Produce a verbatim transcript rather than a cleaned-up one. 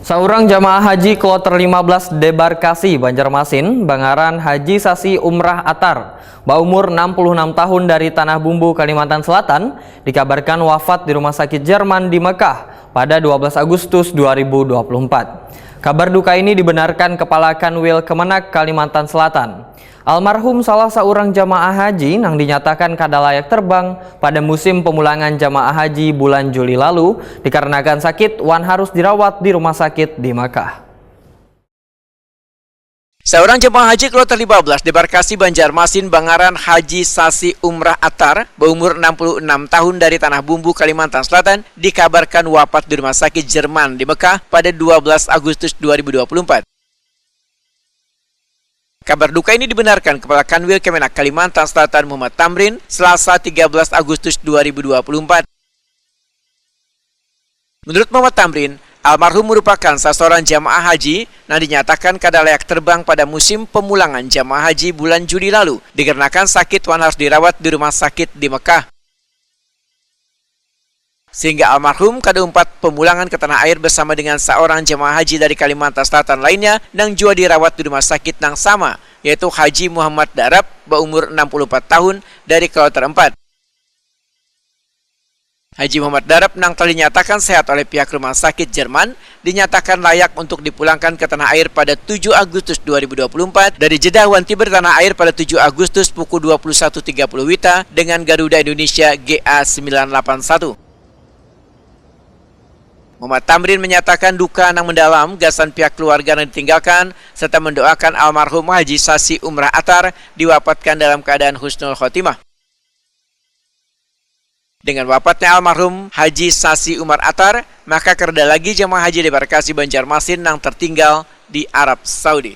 Saurang jamaah haji kloter lima belas debarkasi Banjarmasin bangaran Haji Sasi Umrah Atar, baumur enam puluh enam tahun dari Tanah Bumbu, Kalimantan Selatan, dikabarkan wafat di Rumah Sakit Jerman di Mekah pada dua belas Agustus dua ribu dua puluh empat. Kabar duka ini dibenarkan Kepala Kanwil Kemenag Kalimantan Selatan. Almarhum salah saurang jamaah haji nang dinyatakan kada layak terbang pada musim pemulangan jamaah haji bulan Juli lalu dikarenakan sakit wan harus dirawat di rumah sakit di Makkah. Seorang jemaah haji kloter lima belas debarkasi Banjarmasin bangaran Haji Sasi Umrah Atar, berumur enam puluh enam tahun dari Tanah Bumbu, Kalimantan Selatan, dikabarkan wafat di rumah sakit Jerman di Mekah pada dua belas Agustus dua ribu dua puluh empat. Kabar duka ini dibenarkan Kepala Kanwil Kemenag Kalimantan Selatan Muhammad Tamrin, Selasa tiga belas Agustus dua ribu dua puluh empat. Menurut Muhammad Tamrin, almarhum merupakan saseorang jamaah haji nang dinyatakan kada layak terbang pada musim pemulangan jamaah haji bulan Juli lalu dikarenakan sakit wan harus dirawat di rumah sakit di Mekah. Sehingga almarhum kada umpat pemulangan ke tanah air bersama dengan seorang jemaah haji dari Kalimantan Selatan lainnya nang jua dirawat di rumah sakit nang sama, yaitu Haji Muhammad Darab, berumur enam puluh empat tahun, dari Kloter empat. Haji Muhammad Darab nang telah dinyatakan sehat oleh pihak rumah sakit Jerman, dinyatakan layak untuk dipulangkan ke tanah air pada tujuh Agustus dua ribu dua puluh empat dari Jeddah wan tiba di tanah air pada tujuh Agustus pukul dua puluh satu tiga puluh WITA dengan Garuda Indonesia G A sembilan delapan satu. Muhammad Tamrin menyatakan duka nang mendalam gasan pihak keluarga nang ditinggalkan serta mendoakan almarhum Haji Sasi Umrah Atar diwafatkan dalam keadaan husnul khotimah. Dengan wafatnya almarhum Haji Sasi Umar Atar, maka kereda lagi jamaah haji debarkasi Banjarmasin nang tertinggal di Arab Saudi.